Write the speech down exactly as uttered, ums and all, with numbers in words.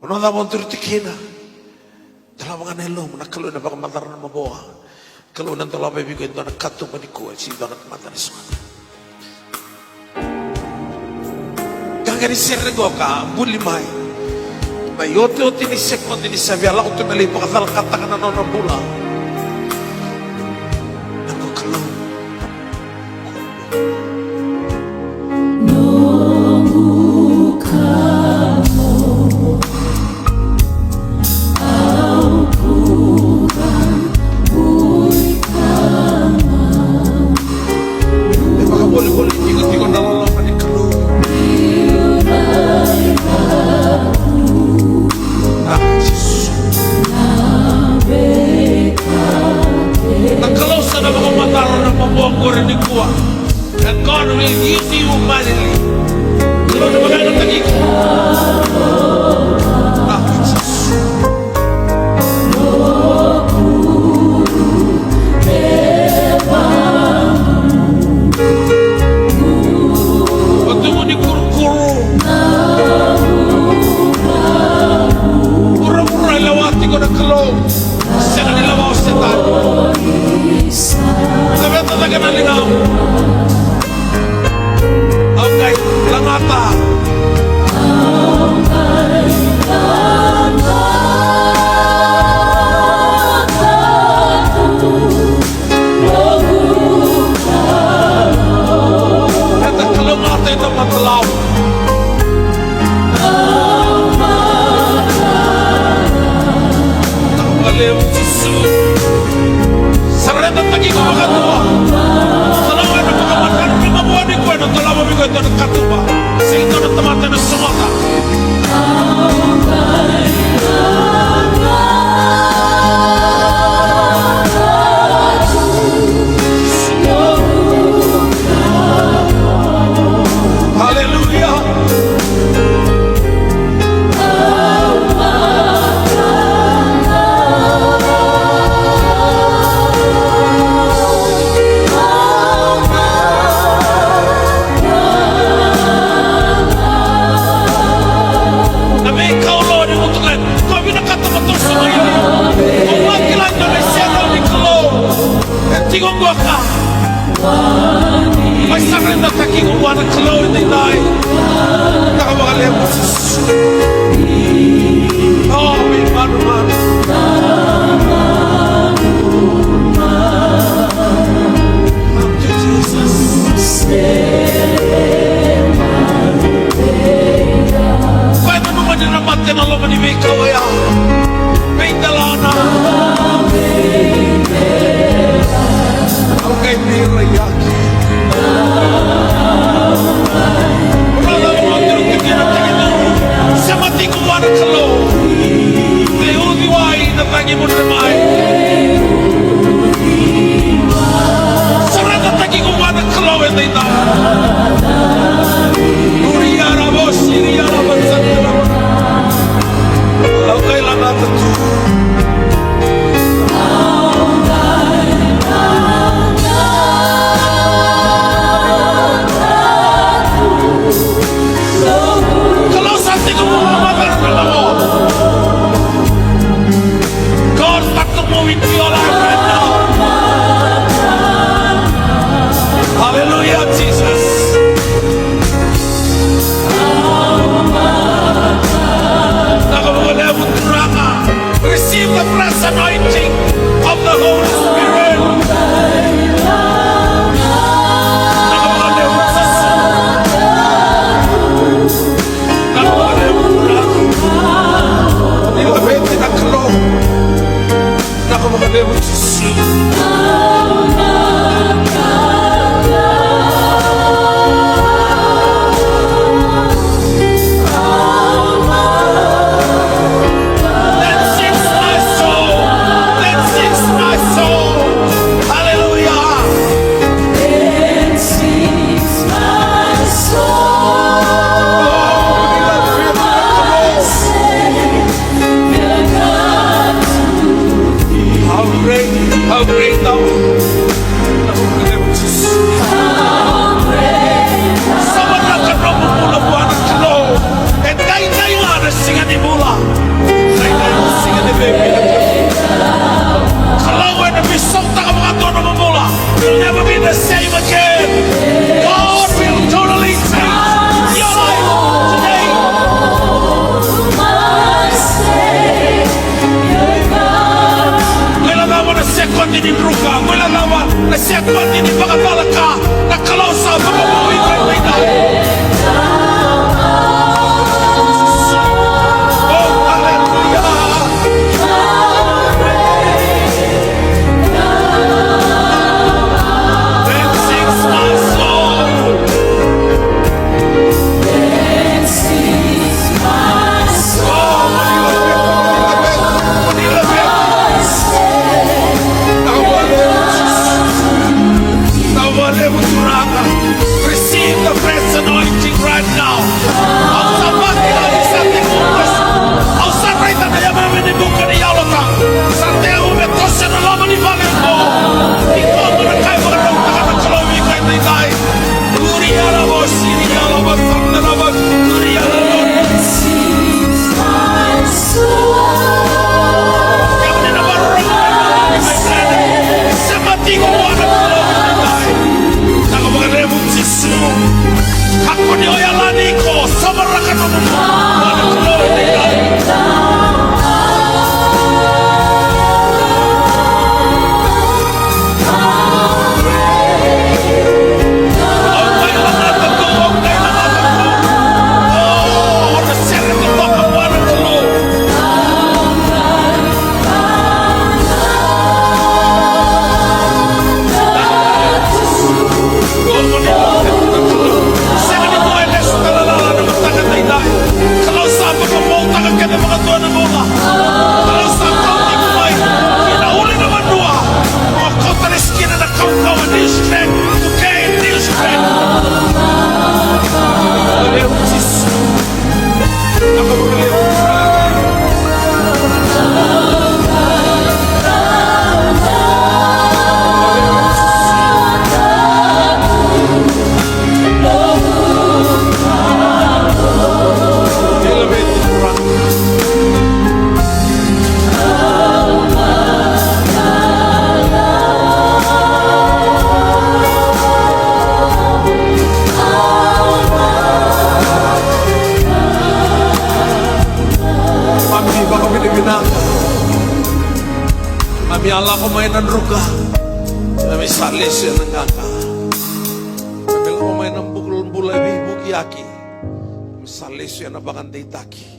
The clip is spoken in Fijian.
Na cava o duri tiko kina? Dolava ga na yalomu, na Kalou ena vakamacara na mavoa. Kalou ena dolava vei iko e dua na katuba nikua, se dua na tamata ena sogota. Qaqa ni sere qo ka buli mai. Mai otioti ni sekodi ni sa via lako tu me lai vakacalakataka na nona bula. Na ko Kalou. E vakavolivoli tikotiko na loloma ni Kalou. Ah, Jisu. Na Kalou sa na vakamacala na mavoa qori nikua. And God will use you mightily. Kalou na vakayagataki iko. Ah, Jisu. Vatumu ni kurukuru. Vuravura e lewa tiko na Kalou. Sega ni lewa o Setani. Laveta cake na ligamu. Au qai lagata. Eda kalougata eda matalau. Vakalevu Jisu. Saretataki iko vakadua. Sa na wena vakamatana na mavoa ni ko ena dolava vei iko e dua na katuba. Se dua na tamata ena sogota. Haleluya. Na veika o lako ni mutuka, tou vinakata mo tou soqoni. O vakila e dua na iserau ni Kalou e tiko qo ka. Mai saretataki iko vua na Kalou edaidai. Vinaka vakalevu Jisu. O, veimanumanu. Thank you, Jesus. Koya e nanuma ni na mate ena loma ni veika oya. Veidelana. Au qai veidelana. Semati iko vua na Kalou. Ni uciwai na cagi mudre mai. Saretataki iko vua na Kalou edaidai. Uriara vosiriara vasatira. Au qai lagata tu. Kalou sa tiko vua na mata na lavo. God's Kalou ena veisautaka vakadua na nomu bula. You'll never be the same again. God will totally change your life today. Qai la cava na sekodi ni druka, qai la cava na sekodi ni vakacalaka. Na Kalou sa vakabauta iko edaidai. Oh, hallelujah. Then sings my soul. Receive the fresh anointing right now. Au sa vakila ni sa tekivu. Au sa raica na yamami ni buka ni Yalo Tabu. Sa tekivu me toso ena loma ni vale oqo. Iko mo na kai vakarautaka na Kalou vei iko edaidai. Gloria a la voz, gloria a la voz, gloria a la voz. Kemuni na maroroi mai keda, sema tiko vua na Kalou edaidai. Vinaka vakalevu Jisu. Kakua ni o yalani iko, sovaraka nomu bula vua na Kalou edaidai. Sega ni dua e lesu tale na mataka edaidai. Kalou sa vakabauta kece vakadua na bula. Kalou sa kauta iko mai ki na ulunivanua. Mo kauta lesu kina na kaukaua, new strength. Today, new strength. Haleluya, Jisu. Mami vakavinavinaka. Mami a lako mai na druka. Mami sa lesu ena qaqa. Mami lako mai na bula, bula e veivukiyaki. Mami sa lesu ena vakadeitaki.